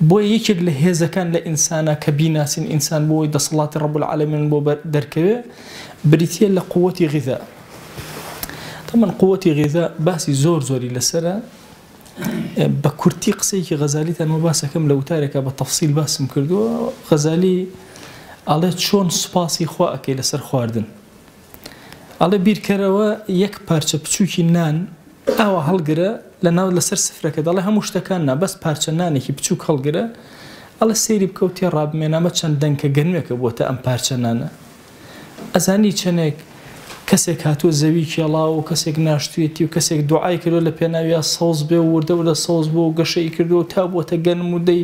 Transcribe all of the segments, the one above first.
بۆیە یەکێک لە هێزەکان لە ئینسانا کە بیناسین ئینسان بۆ ئەوەی دەسەڵاتی رب العالمین بۆ دەرکەوێ بریتیە لە قوتی غذا. تەمەن قوتی غذا باسی زۆر زۆری لەسەرە، بە کورتی قسەیەکی غەزالیتان بۆ باسەکەم لە وتارێکا بە تەفسیل باسم کردووە. غەزالی ئەڵێ چۆن سوپاسی خوا ئەکەی لەسەر خواردن؟ ئەڵێ بیرکەرەوە یەک پارچە بچووکی نان ئاوا هەڵگرە لە ناو لەسەر سفرەکە، دەڵێ هەموو شتەکان نا بەس پارچە نانێکی بچووک هەڵگرە، ئەڵێ سەیری بکە و تێ ڕابمێنە ئەمە چەند دەنکە گەنمێکە بووەتە ئەم پارچە نانە. ئەزانی چەنێک کەسێک هاتووە زەوی کێڵاوە و کەسێک ناشتویەتی و کەسێک دوعای کردووە لە پێناویا سەوز بێ و وردە وردە سەوز بووە و گەشەی کردووە و تا بووەتە گەنم و دەی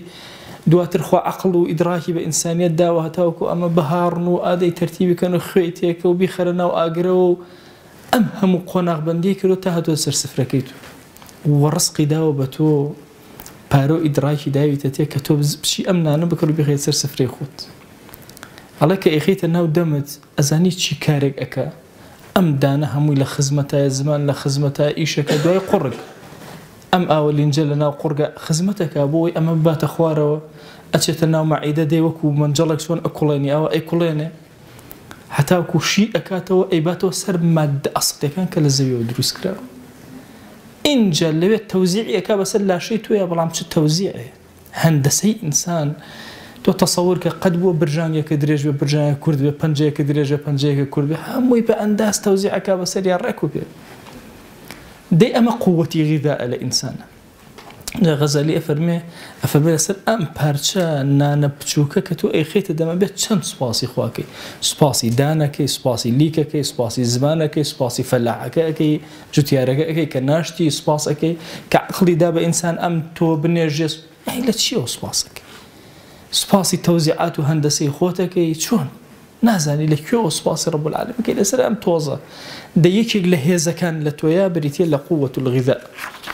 دواتر خوا عەقڵ و ئیدراکی بە ئینسانیەت داوە هەتاوەکو ئەمە بهاڕن و ئادەی تەرتیبی کەن و خوێی تێکە و بیخەرە ناو ئاگرەوە و ئەم هەموو قۆناغبەندیەی کردووە تا هاتووە سەر سفرەکەی تۆ و ڕزقی داوە بە تۆ پارە و ئیدراکی داویتە تێ کە تۆ بچی ئەم نانە بکڕی بیخەیت سەر سفرەی خۆت. ئەڵێ کە ئەیخەیتە ناو دەمت ئەزانی چی کارێک ئەکا ئەم دانە هەمووی لە خزمەتایە زمان لە خزمەتایە ئیشەکە دوای قوڕگ ئەم ئاوە لینجە لە ناو قوڕگا خزمەت ئەکا بۆ ئەوەی ئەمە بباتە خوارەوە ئەچێتە ناو مەعیدە دەی وەکو مەنجەڵێک چۆن ئەکوڵێنی ئاوا ئەیکوڵێنێ هەتاکو شی ئەکاتەوە ئەیباتەوە سەر ماددە ئەسڵیەکان کە لە زەویەوە دروست کراوە ئینجا لەوێ تەوزیعی ئەکا بەسەر لاشەی تۆیا بەڵام چ تەوزیعێ. هەندەسەی ئینسان تۆ تەسەور کە قەت بووە برژانگێکە درێژ بێ برژانگێک کورت بێ پەنجەیەکە درێژ بێ پەنجەیەکە کورت بێ هەمووی بە ئەنداز تەوزیع ئەکا بەسەریا ڕێک و پێک. دەی ئەمە قووەتی غیذاء لە ئینسانە. جا غەزالی ئەفەرمێ ئەفەرمێ لەسەر ئەم پارچە نانە بچووکە کە تۆ ئەیخەیتە دەمە بێت چەند سوپاسی خواکەی سوپاسی دانەکەی سوپاسی لیکەکەی سوپاسی زمانەکەی سوپاسی فەلاحەکە ئەکەی جوتیارەکە ئەکەی کە ناشتی سوپاس ئەکەی کە عەقڵی دا بە ئینسان ئەم تۆ بنێژێ ئەی لە چیەوە سوپاس ئەکەی سوپاسی تەوزیعات و هەندەسەی خۆت ئەکەی چۆن نازانی لە کوێوە سوپاسی رب العالمین بکەی لەسەر ئەم تۆزە دە یەکێک لە هێزەکان لە تۆیا بریتیە لە قوة الغذاء.